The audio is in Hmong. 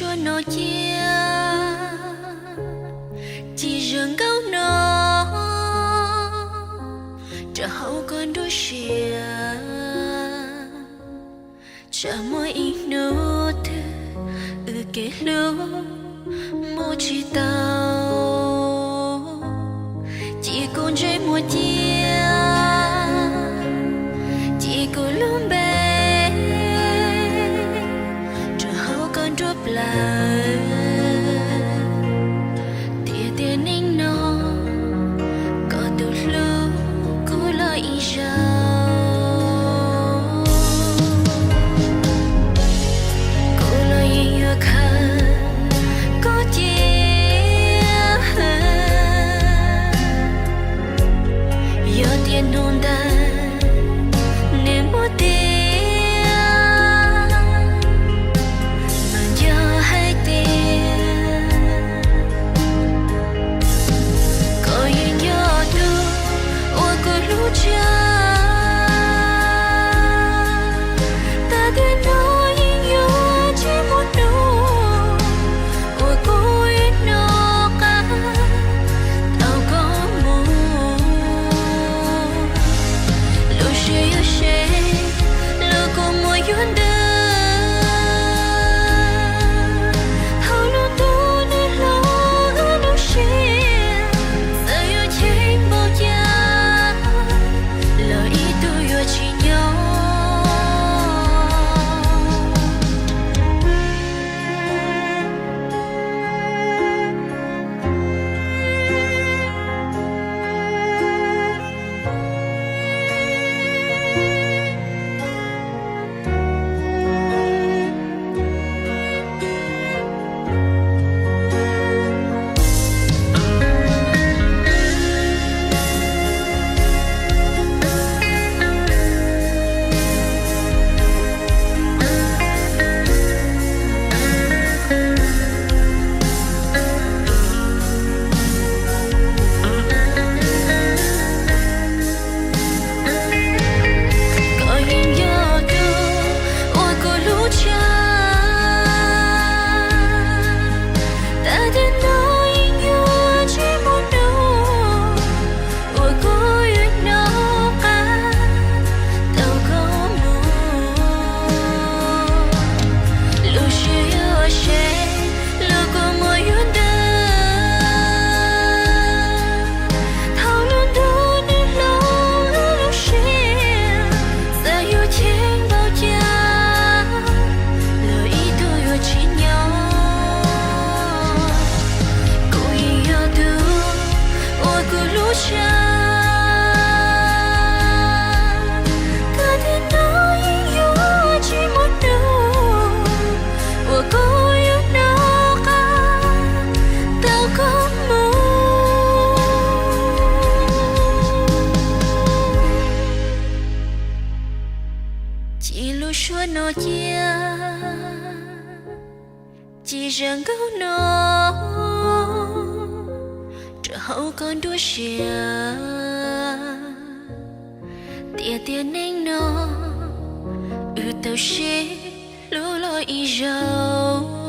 Suab no cia, ci zas nkauj no, rau hauv koj nruab siab. Tsam muaj ib hnub twg wb kev hlub mus tsis tau, ci kuv ntsej muag cia, ci kuv lub npe rau hauv koj nruab plawv. Tiam tiam neej no, koj tus hlub kuv los ib zaug, kuv los yeej yuav khaws koj cia. Yog tias hnub ntawd nws muaj tiag, mas yog hais tias koj yeej yog tus uas kuv hlub tshaj, tas tiam no yeej yuav tsis muaj hnub uas kuv yuav hnov qab tau koj mus. Lub siab yuav seb lub kua muag yuav ntws, hauv lub ntuj nws hlob wb lub siab, txawm yuav cheem npaum cas los ib tug yuav tsis nyob. Koj yeej yog tus uas kuv hlub tshaj, tas tiam no yeej yuav tsis muaj hnub uas kuv yuav hnov qab tau koj mus. Lub siab yuav seb lub kua muag yuav ntws, thaum lub ntuj nws hlob wb lub siab, txawm yuav cheem npaum cas los ib tug yuav tsis nyob. Kuv yeej yog tus uas kuv hlub tshaj, tas tiam no yeej yuav tsis muaj hnub uas kuv yuav hnov qab tau koj mus. Ci lub suab no cia, ci zas nkauj no rau hauv koj nruab siab. Tiam tiam neej no, wb tau sib hlub los ib zaug.